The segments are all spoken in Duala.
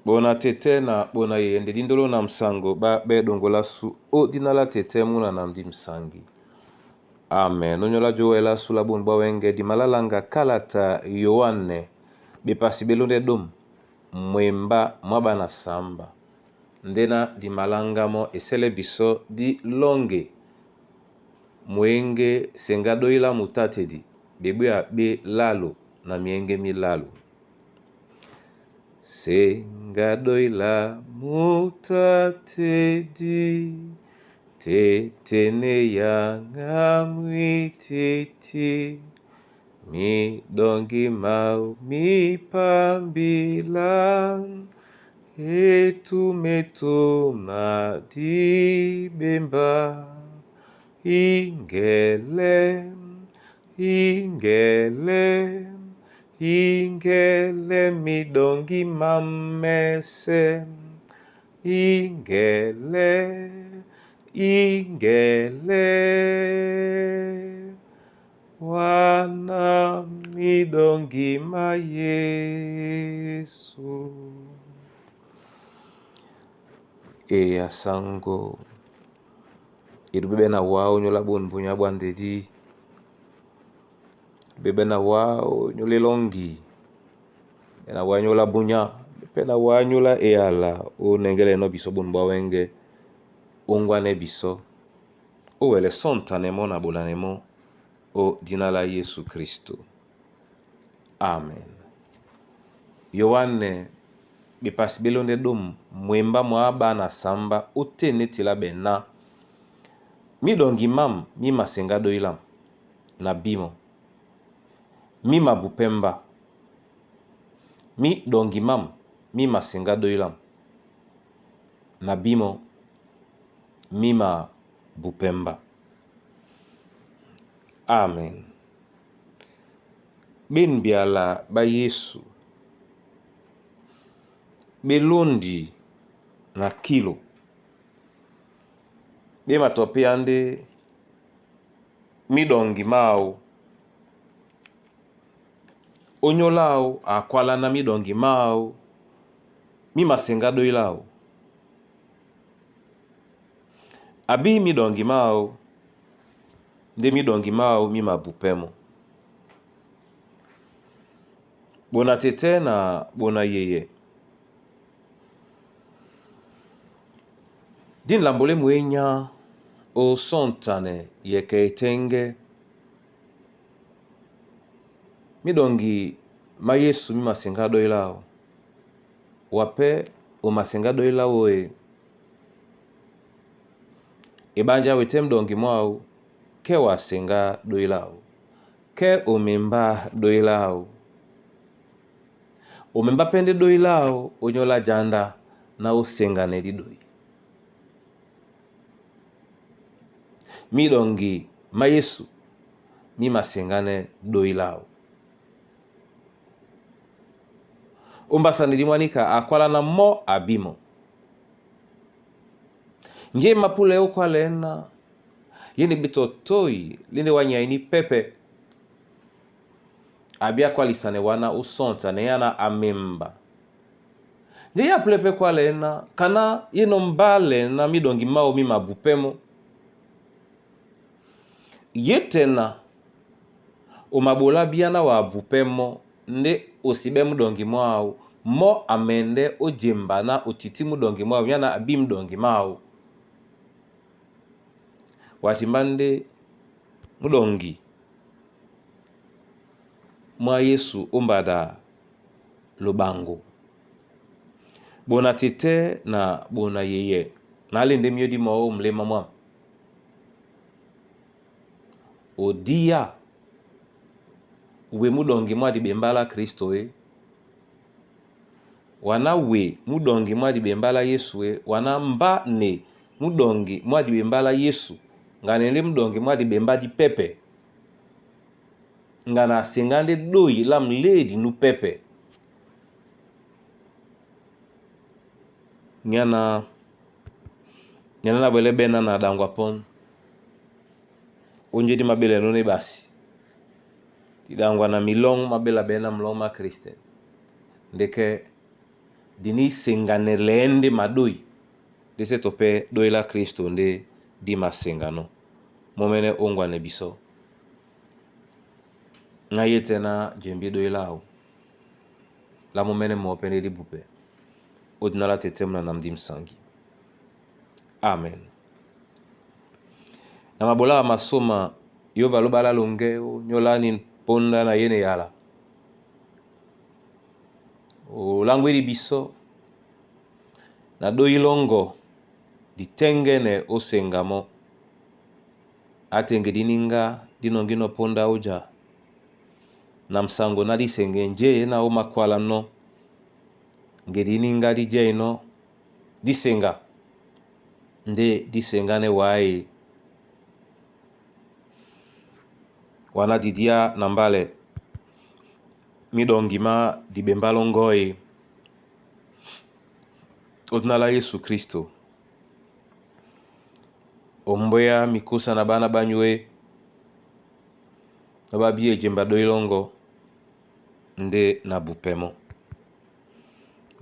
Bona tete na bona yeye nde dindolo na msango ba be dongolasu o dina la tete muna na ndi msangi. Amen. Onyola joela sula bonu bwa wenge di malalanga kalata Yoane bepasi belonde dom mwemba mwa bana samba ndena di malanga mo esele biso di longe mwenge senga doila mutatedi bebwe be lalo na mienge milalo. Senga doila mutatedi tetene yanga mwititi midongi mau mipambila etumetu na dibemba ingele ingele ingele midongi mamese ingele ingele wana midongi ma Yesu. Eya sango edubebe na wa onyola bonu bunya bwa ndedi bebe na wa onyola elongi na wa nyola bunya pe na wa nyola eyala onengele no biso bonu bwa wenge ongwane biso owele sontane mo na bolane mo o dina la Yesu Kristo. Amen. Yoane bepasi belonde dom mwemba mwa bana samba otene tila bena midongi mam mi masenga doilam na bimo mi mabupemba mi dongi mam mi masenga doilam na bimo mi mabupemba. Amen. Benbiala ba Yesu belondi na kilo be matope ande midongi mao onyolao akwala na midongi mao mi masenga doilao abi midongi mao nde midongi mao mi mabupemo bona tete na bona yeye din lambole mwenya o sontane yeke etenge midongi ma Yesu mi masenga doilao wape o masenga doilao e ebanja wete mdongi mwao ke wasenga doilao ke omemba doilao omemba pende doilao onyola janda na osengane didoi midongi ma Yesu mi masengane doilao ombasani limwanika akwala na mo abimo nje mapule okwalena yeni bitotoi linde wanyaini pepe abi akwalisane wana usontane yana amemba nje yapule pe kwalena kana yeno mbale na midongi mao mi mabupemo ye tena omabola biana wa bupemo nde osibe mudongi mwao mo amende ojemba na otiti mudongi mwao yana abi mudongi mao watimba nde mudongi mwa Yesu ombada lobango bona tete na bona yeye nalende miodi mwao mlema mwa odia we mudongi mwadi bembala Kristo e wana we mudongi mwadi bembala Yesu e wana mba ne mudongi mwadi bembala Yesu nganende mudongi mwadi bemba di pepe ngana asengande doi la mledi nu pepe nyana nyana na bwele bena na dangwa pon onje di mabele none basi tidangwa na milong mabela bena mlong ma Christian ndeke Dinisenganɛlɛɛ ndé madói ndé sɛ́ tɔ pɛ́ dói lá Kristo ndé dí maseŋganɔ́ mɔ́mɛ́nɛ́ óŋgwanɛ bisɔ́. Ná yé tɛ́ ná jembi dói láō lá mɔ́mɛ́nɛ́ mɔɔ́ pɛ́ ndé dí bupɛ. Ó dina lá tetɛ́ mú na nam dí msangi. Amen. Na mabola wa masoma yova lóba lá longɛ o nyolani ponda na yene yala. Olangweli biso na dói lɔ́ŋgɔ ditɛ́ŋgɛ́nɛ ó seŋga mɔ́. Atenge díníŋgá dínɔŋgínɔ́ póndá ója. Na msango ná díseŋgɛ njé na ó makwala nɔ́. Nge díníŋgá díjɛ́inɔ́ díseŋga ndé díseŋgánɛ́ wá e. Wana didiá na mbálɛ míɗɔŋgi má diɓembá lɔ́ŋgɔ́ e. Ó dina lá Yesu Kristo. Ombwéá mikúsa na ɓána ɓá nyué ná ɓá bí e jemba dói lɔ́ŋgɔ́ ndé na bupɛ mɔ́.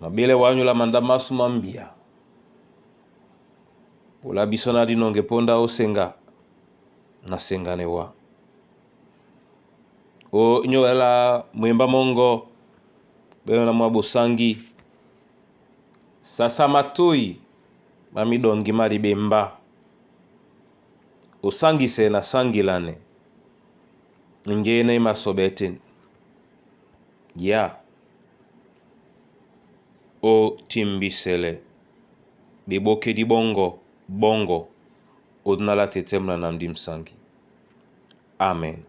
Mabélɛ wá nyóla mandá másû má mbia. Bola biso na dinɔŋgɛ póndá ó seŋga na seŋganɛ wá. O nyóla mwemba mɔ́ŋgɔ ɓɛ́ na mwá ɓosáŋgi. Sasa matôi má míɗɔŋgi má diɓembá. Osáŋgisɛ na sáŋgilanɛ njé e masɔɓɛɛ́ tên. Ya ó timbisɛlɛ ɓeɓókedi ɓɔ́ŋgɔ ɓɔ́ŋgɔ ó dina lá tetɛ́ mú na nam dí msangi. Amen.